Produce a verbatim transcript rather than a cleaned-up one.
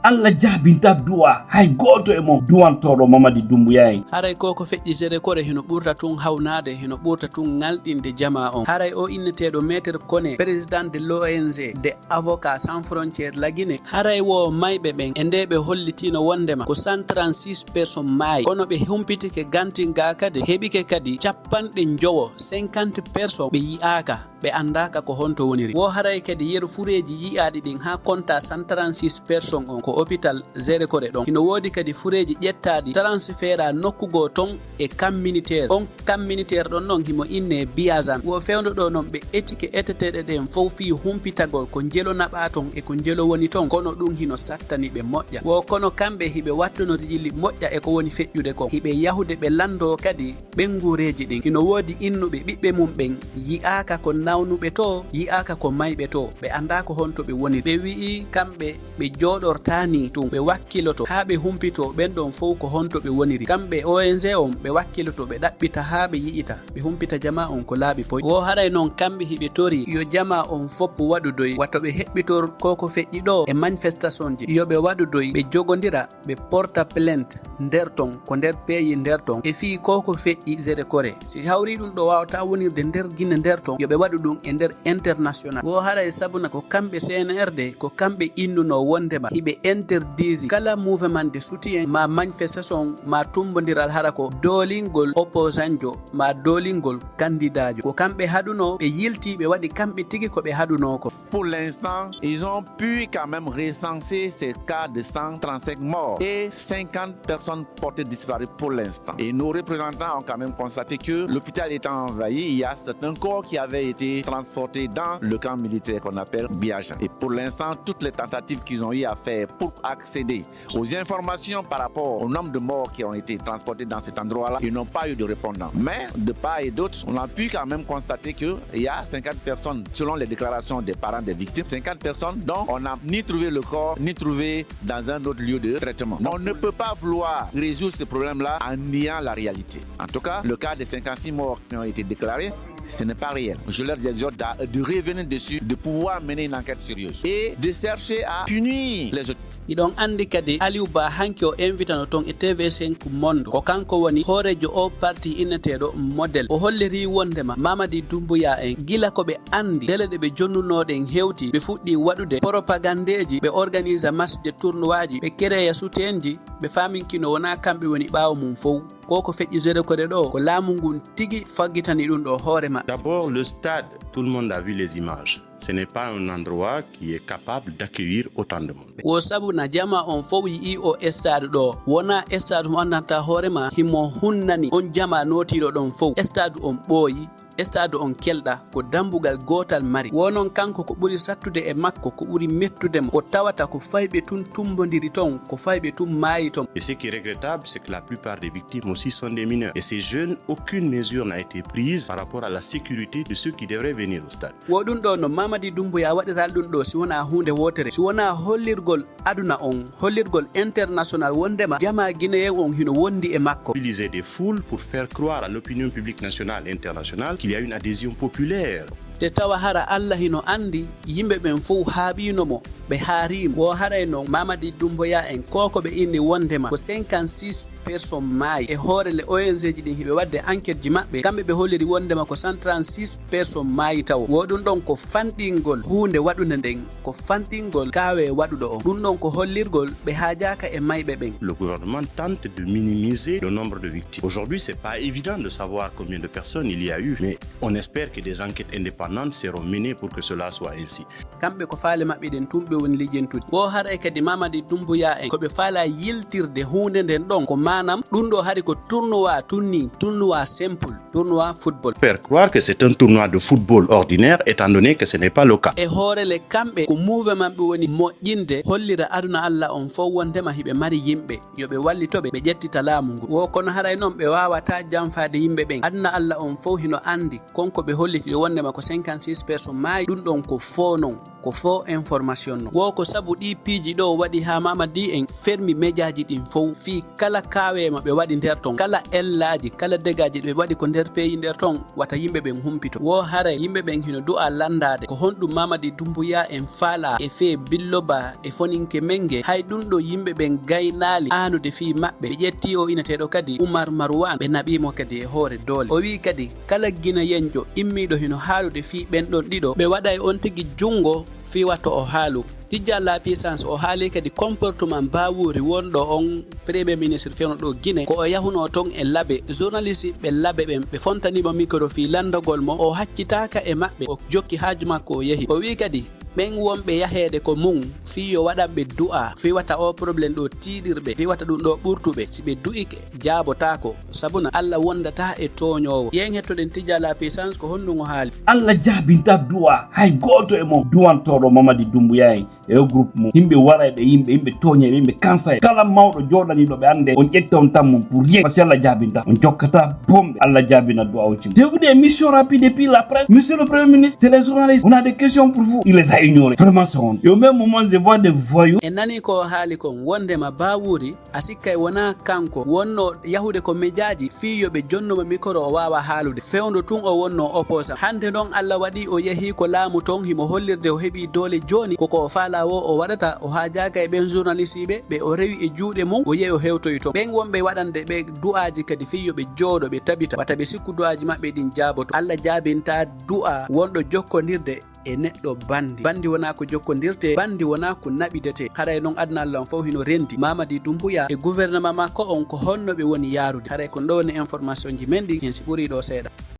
Allah jaabinta du'a hay gooto e mon duwantooɗo Mamadi Dumbuya en. Haray ko ko feƴƴi Zéro Kore hino ɓurta tun hawnaade, hino ɓurta tun ŋalɗinde jamaa on. Haray o inneteeɗo Maître Koné, président de l'O N G de Avocats Sans Frontières la Guinée, haray wo mayɓe ɓen e nde ɓe hollitino wondema ko cent trente-six personnes maayi, kono ɓe humpitike gantin ga kadi, heɓike kadi capanɗe njowo, cinquante personnes ɓe yi'aaka. Ɓe anndaaka ko honto woniri. Wo haray kadi yeru fureeji yi'aaɗi ɗin haa konta cent trente-six personnes on ko hôpital Zéro Kore ɗon. Hino woodi kadi fureeji ƴettaaɗi transféra nokku goo ton e camp militaire. On camp militaire ɗon non himo innee Biazan. Wo fewndo ɗo non ɓe etike eteteeɗe ɗen fow fii humpitagol ko njelo naɓaa ton e ko njelo woni ton. Kono ɗum hino sattani ɓe moƴƴa. Wo kono kamɓe hiɓe wattuno rijili moƴƴa e ko woni feƴƴude kon. Hiɓe yahude ɓe lanndoo kadi ɓen nguureeji ɗin. Hino woodi innuɓe ɓiɓɓe mum ɓen yi'aaka ko nawnuɓe to, yi'aaka ko mayɓe to, ɓe anndaa ko honto ɓe woniri. Ɓe wi'i kamɓe ɓe jooɗortaa nii tun, ɓe wakkiloto haa ɓe humpitoo ɓen ɗon fow ko honto ɓe woniri. Kamɓe O N G on ɓe wakkiloto, ɓe ɗaɓɓita haa ɓe yi'ita, ɓe humpita jamaa on ko laaɓi poy. Wo haray non kamɓe hiɓe torii yo jamaa on fop waɗudoy, wato ɓe heɓɓitor ko ko feƴƴi ɗoo e manifestationji, yo ɓe waɗudoy, ɓe jogondira, ɓe porta plainte nder ton, ko nder peeyi nder ton, e fii ko ko feƴƴi Zéro Kore. Si hawri ɗum ɗo waawata wonirde nder Gine nder ton, yo ɓe waɗu ɗum e nder international. Wo haray sabuna ko kamɓe C N R D, ko kamɓe innuno wondema hiɓe interdisi kala mouvement de soutien, ma manifestation, ma tumbondiral hara ko doolingol opposantjo, ma doolingol kandidaajo. Ko kamɓe haɗuno, ɓe yilti, ɓe waɗi kamɓe tigi ko ɓe haɗuno ko. Pour l'instant, ils ont pu quand même recenser ces cas de cent trente-cinq morts et cinquante personnes portées disparues pour l'instant. Et nos représentants ont quand même constaté que l'hôpital étant envahi, il y a certains corps qui avaient été transportés dans le camp militaire qu'on appelle Biajan. Et pour l'instant, toutes les tentatives qu'ils ont eu à faire pour accéder aux informations par rapport au nombre de morts qui ont été transportés dans cet endroit-là, ils n'ont pas eu de répondant. Mais de part et d'autre, on a pu quand même constater qu'il y a cinquante personnes, selon les déclarations des parents des victimes, cinquante personnes dont on n'a ni trouvé le corps, ni trouvé dans un autre lieu de traitement. On ne peut pas vouloir résoudre ce problème-là en niant la réalité. En tout cas, le cas des cinquante-six morts qui ont été déclarés, ce n'est pas réel. Je leur exhorte de revenir dessus, de pouvoir mener une enquête sérieuse et de chercher à punir les auteurs. Hiɗon anndi kadi Aliou Ba hanki o invitano ton e T V cinq Monde. Ko kanko woni hooreejo o parti inneteeɗo Model. O holliri wondema Mamadi Doumbouya en gila ko ɓe anndi dele ɗe ɓe jonnunoɗen hewti, ɓe fuɗɗi waɗude propagandeeji, ɓe organisa match de tournoiaji, ɓe kereya sutenji, ɓe faaminkino wona kamɓe woni ɓaawo mum fow. Ko ko feƴƴi Zéro Kore ɗo, ko laamu ngun tigi faggitani ɗum ɗo hoore maɓɓe. D'abord, le stade, tout le monde a vu les images. Ce n'est pas un endroit qui est capable d'accueillir autant de monde. Wo sabuna jama on fow yi'i o stade ɗo. Wona stade mo andanta hoore ma himo hunnani on jama nootiiɗo ɗon fow. Stade on ɓooyi. Stade on kelɗa ko dambugal gootal mari. Wo non kanko ko ɓuri sattude e makko, ko ɓuri mettude mo, ko tawata ko fayɓe tun tumbondiri ton, ko fayɓe tun maayi ton. Et ce qui est regrettable, c'est que la plupart des victimes aussi sont des mineurs. Et ces jeunes, aucune mesure n'a été prise par rapport à la sécurité de ceux qui devraient venir au stade. Wo ɗum ɗo no Mamadi Doumbouya waɗiral ɗum ɗo si wona huunde wootere, si wona hollirgol aduna on, hollirgol international wondema jama guinéen on hino wondi e makko. Mobiliser des foules pour faire croire à l'opinion publique nationale et internationale qu'il y a une adhésion populaire. Te tawa hara Allah hino andi yimɓe ɓen fow haaɓino mo, ɓe haarimo. Wo haray non Mamadi Doumbouya en ko ko ɓe inni wondema ko cinquante-six personnes maayi e hoore le O N G ji ɗin hiɓe wadde enquête ji maɓɓe, kamɓe ɓe holliri wondema ko cent trente-six personnes maayi tawo. Wo ɗum ɗon ko fanɗingol huunde waɗunde nden, ko fanɗingol kaawe waɗuɗo on. Ɗum ɗon ko hollirgol ɓe haajaaka e mayɓe ɓen. Le gouvernement tente de minimiser le nombre de victimes. Aujourd'hui, c'est pas évident de savoir combien de personnes il y a eu, mais on espère que des enquêtes indépendantes seront menées pour que cela soit ainsi. Kamɓe ko faale maɓɓe ɗen tun ɓe woni lijentude. Wo haray kadi Mamadi Doumbouya en ko ɓe faala yiltirde huunde nden ɗon, ko maanam ɗum ɗo hari ko tournoi tun ni, tournoi simple, tournoi football. Faire croire que c'est un tournoi de football ordinaire, étant donné que ce n'est pas le cas. E hoore le kamɓe ko mouvement ɓe woni moƴƴinde hollira aduna Allah on fow wondema hiɓe mari yimɓe yo ɓe wallitoɓe, ɓe ƴettita laamu ngu. Wo kono haray non ɓe waawata janfaade yimɓe ɓen. Aduna Allah on fow hino andi kon ko ɓe holliti wondema ko cinquante-six personnes maayi, ɗum ɗon ko foo non. Ko faux information non. Wo ko sabu ɗii piiji ɗoo waɗi haa Mamadi en fermi mejaaji ɗin fow, fii kala kaaweema ɓe waɗi nder ton, kala ellaaji, kala degaaji ɓe waɗi ko nder peyi nder ton, wata yimɓe ɓen humpito. Wo haray yimɓe ɓen hino du'a lanndaade ko honɗum Mamadi Dumbuya en faalaa e fee Billoba e Foninke Menge. Hay ɗum ɗoo yimɓe ɓen gaynaali aanude fii maɓɓe. Ɓe ƴettii o ineteeɗo kadi Umar Marwan, ɓe naɓii mo kadi e hoore doole. O wi'i kadi kala Gineyenjo immiiɗo hino haalude fii ɓen ɗon ɗiɗo, ɓe waɗay on tigi junngo fii wato o haalu. Tijjaa La Puissance o haali kadi comportement Bawuri wonɗo on Premier Ministre fewndo ɗo Gine, ko o yahunoo ton e labe, journaliste ɓe labe ɓen, ɓe fontanii mo micro fii lanndagol mo, o haccitaaka e maɓɓe, o jokki haaju makko o yehi. O wi'i kadi, ɓen wonɓe yaheede ko mun, fii yo waɗan ɓe du'a, fii wata o problème ɗo tiiɗir ɓe, fii wata ɗum ɗo ɓurtu ɓe, si ɓe du'ike, jaabotaako, sabuna Alla wondataa e tooñoowo. Yen hettoɗen Tijjaa La Puissance ko honɗum o haali. Alla jaabinta du'a hay gooto e mon du'antooɗo Mamadi Dumbuya en e o groupe mum. Yimɓe warayɓe yimɓe, yimɓe tooñayɓe, yimɓe kansayɓe. Kala mawɗo jooɗaniiɗo ɓe annde, on ƴetta on tan mum pour rien. Parce que Alla jaabinta, on jokkata bomɓe. Alla jaabina du'a o cim. J'ai vu des émissions rapides et puis la presse. Monsieur le Premier ministre, c'est les journalistes. On a des questions pour vous. Il les a ignorés. Vraiment, c'est honte. Et au même moment, je vois des voyous. En nani ko o haali kon, wondema Bawuri, a sikkay wonaa kanko wonno yahude ko mejaaji fii yo ɓe jonnu mo micro o waawa haalude. Fewndo tun o wonno opposant. Hannde non Alla waɗi o yehii ko laamu ton, himo hollirde o heɓii doole jooni. Ko ko o faalaa wo o waɗata, o haajaaka e ɓen journaliste ɓe, ɓe o rewi e juuɗe mum, o yehi o hewtoyi ton. Ɓen wonɓe waɗande ɓe du'aaji kadi fii yo ɓe jooɗo, ɓe tabita. Wata ɓe sikku du'aaji maɓɓe ɗin jaaboto. Alla jaabinta du'a wonɗo jokkondirde e neɗɗo bandi. Bandi wonaa ko jokkondirtee, bandi wonaa ko naɓidetee. Haray non aduna Alla on fow hino rendi. Mamadi Dumbuya e gouvernement makko on ko honno ɓe woni yaarude? Haray ko ɗo woni information ji men ɗin, hen si ɓurii ɗo seeɗa.